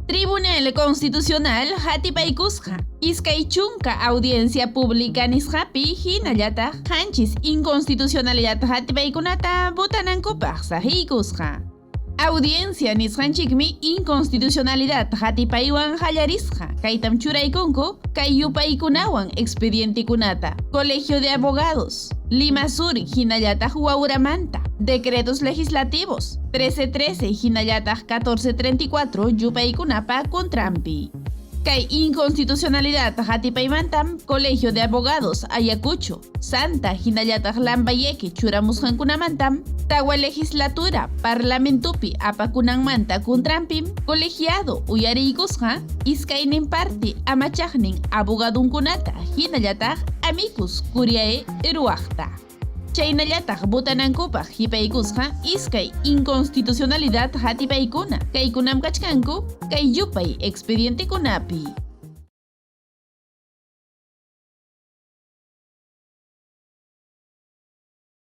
Tribunal Constitucional hatipaykusqa 20 audiencia pública nisqapi hinallataq 7 inconstitucionalidad hatipaykunata votanankupaq saqiykusqa. Audiencia nisqanchikmi inconstitucionalidad hatipaywan qallarisqa, kaytam churaykunku kay yupaykunawan expedientekunata, Colegio de Abogados, Lima Sur hinallataq Huauramanta, Decretos Legislativos 1313 hinallataq 1434 yupaykunapa contranpi. Kay inconstitucionalidad hatipaymantam Colegio de Abogados Ayacucho, Santa hinallataq Lambayeque churamusqankunamantam tawa legislatura parlamentopi apakunanmanta contranpim colegiado uyariykusqa iskaynin parte amachaqnin abogadunkunata hinallataq amicus curiae ruwaqta. Chaynallataq votanankupaq hipaykusqa iskay inconstitucionalidad hatipaykuna, kaykunam kachkanku kay yupay expedientekunapi.